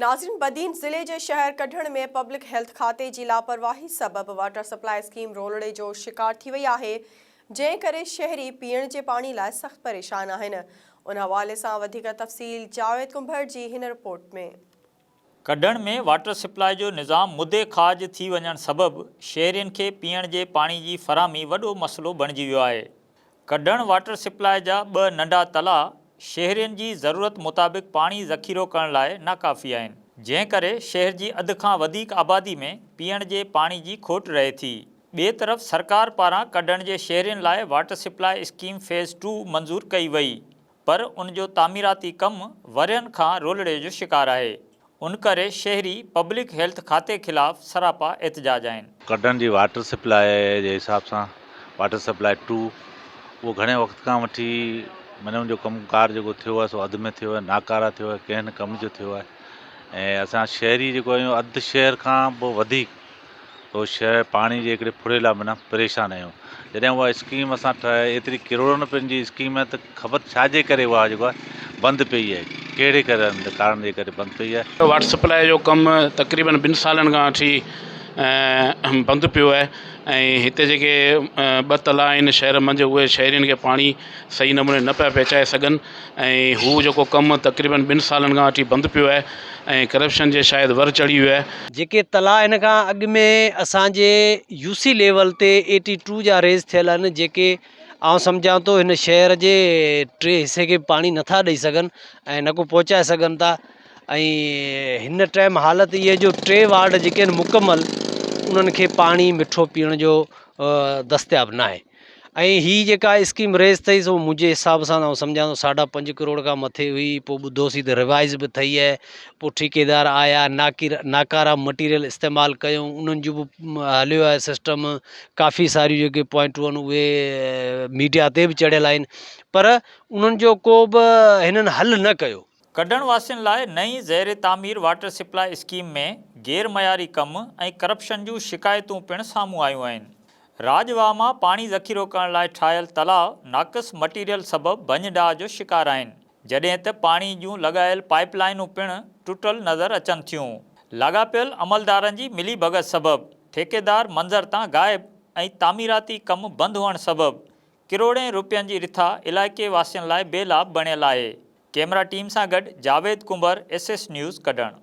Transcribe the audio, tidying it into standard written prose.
ناظرين بدين ضلعي جي شهر ڪڍڻ ۾ پبلڪ هيلٿ کاتي جي لاپرواهي سبب واٽر سپلاء اسڪيم رولڙي جو شڪار ٿي وئي آهي جنهن ڪري شهري پيئڻ جي پاڻي لاء سخت پريشان آهن ان حوالي سان وڌيڪ تفصيل جاويد ڪنڀر جي هن رپورٽ ۾. ڪڍڻ ۾ واٽر سپلاء جو نظام مدي خارج ٿي وڃڻ سبب شهرين کي پيئڻ جي پاڻي جي فراهمي وڏو مسئلو بڻجي ويو آهي ڪڍڻ واٽر سپلاء جا ٻه ننڍا تلاء شهرين جي ضرورت مطابق پاڻي ذخيرو ڪرڻ لاء ناڪافي آهن، جنهن ڪري شهر جي اڌ کان وڌيڪ آبادي ۾ پيئڻ جي پاڻي جي کوٽ رهي ٿي. ٻئي طرف سرڪار پاران ڪڍڻ جي شهرين لاء water supply scheme phase two منظور ڪئي وئي پر ان جو تعميراتي ڪم ورهين کان رولڙي جو شڪار آهي، ان ڪري شهري پبلڪ هيلٿ کاتي خلاف سراپا احتجاج آهن. ڪڍڻ جي واٽر سپلاء جي حساب سان واٽر سپلاء ٽو اهو گهڻي وقت کان وٺي معنيٰ ان جو ڪم ڪار جيڪو ٿيو آهي سو اڌ ۾ ٿيو آهي ناڪاره ٿيو آهي ڪنهن نه ڪم جو ٿيو آهي ۽ اسان شهري جيڪو آهيون اڌ شهر کان به وڌيڪ تو شهر پاڻي جي هڪڙي ڦڙي لاء معنيٰ پريشان آهيون جڏهن اها اسڪيم اسان ٺاهي ايتري ڪروڙن روپين جي اسڪيم آهي ته خبر ڇا جي ڪري اها جيڪو آهي بند پئي آهي ڪهڙي ڪارڻ جي ڪري بند پئي آهي. واٽر سپلاء جو ڪم تقريبن ٻن سالن کان وٺي بند پيو آهي ۽ هتي جيڪي ٻه تلاء آهن شهر منجهه اهي شهرين کي پاڻي صحيح نموني نه پيا پهچائي سگهن ۽ هو جيڪو ڪم تقريبن ٻن سالن کان وٺي بند پيو آهي ۽ ڪرپشن جي شايد ور چڙهي ويو آهي. جيڪي تلاء هن کان اڳ ۾ اسان جي يو سي ليول تي ايٽي ٽو جا ريز ٿيل آهن جيڪي آئون سمجهان ٿو هن شهر جي ٽي حصي کي پاڻي نٿا ڏئي سگهن ۽ نه ڪو پهچائي سگهن ٿا ۽ هن ٽائيم حالت اها جو ٽي وارڊ جيڪي آهن مڪمل انهن کي پاڻي مٺو پيئڻ جو دستياب ناهي. ۽ هي جيڪا اسڪيم ريز ٿئي سو منهنجي حساب سان آئون سمجهان ٿو ساڍا پنج ڪروڙ کان مٿي هئي پوء ٻڌوسين ته روائز به ٿئي آهي پوء ٺيڪيدار آيا ناڪير ناڪارا مٽيريل استعمال ڪيو انهن جو به هليو آهي سسٽم ڪافي ساريون جيڪي پوائنٽون آهن اهي ميڊيا تي به چڙهيل آهن پر انهن جو ڪو به هنن حل نه ڪيو. ڪڍڻ واسين لاء نئين زير تعمير واٽر سپلاء اسڪيم ۾ غير معياري ڪم ۽ ڪرپشن جون شڪايتون پڻ سامهون آيون آهن. راڄ واهه مان پاڻي ذخيرو ڪرڻ لاء ٺاهيل تلاء ناقص مٽيريل سبب ڀڃ ڊاهه جو شڪار آهن، جڏهن ته پاڻي جون لڳايل پائيپ لائينون پڻ ٽٽل نظر اچن ٿيون. لاڳاپيل عملدارن جي ملي ڀڳت سبب ٺيڪيدار منظر تان غائب ۽ تعميراتي ڪم بند هئڻ سبب ڪروڙين روپين جي رٿا علائقي واسين لاء بي لاڀ بڻيل آهي. ڪيمرا ٽيم سان گڏ Javed Kumbhar, S S news, Kadhan.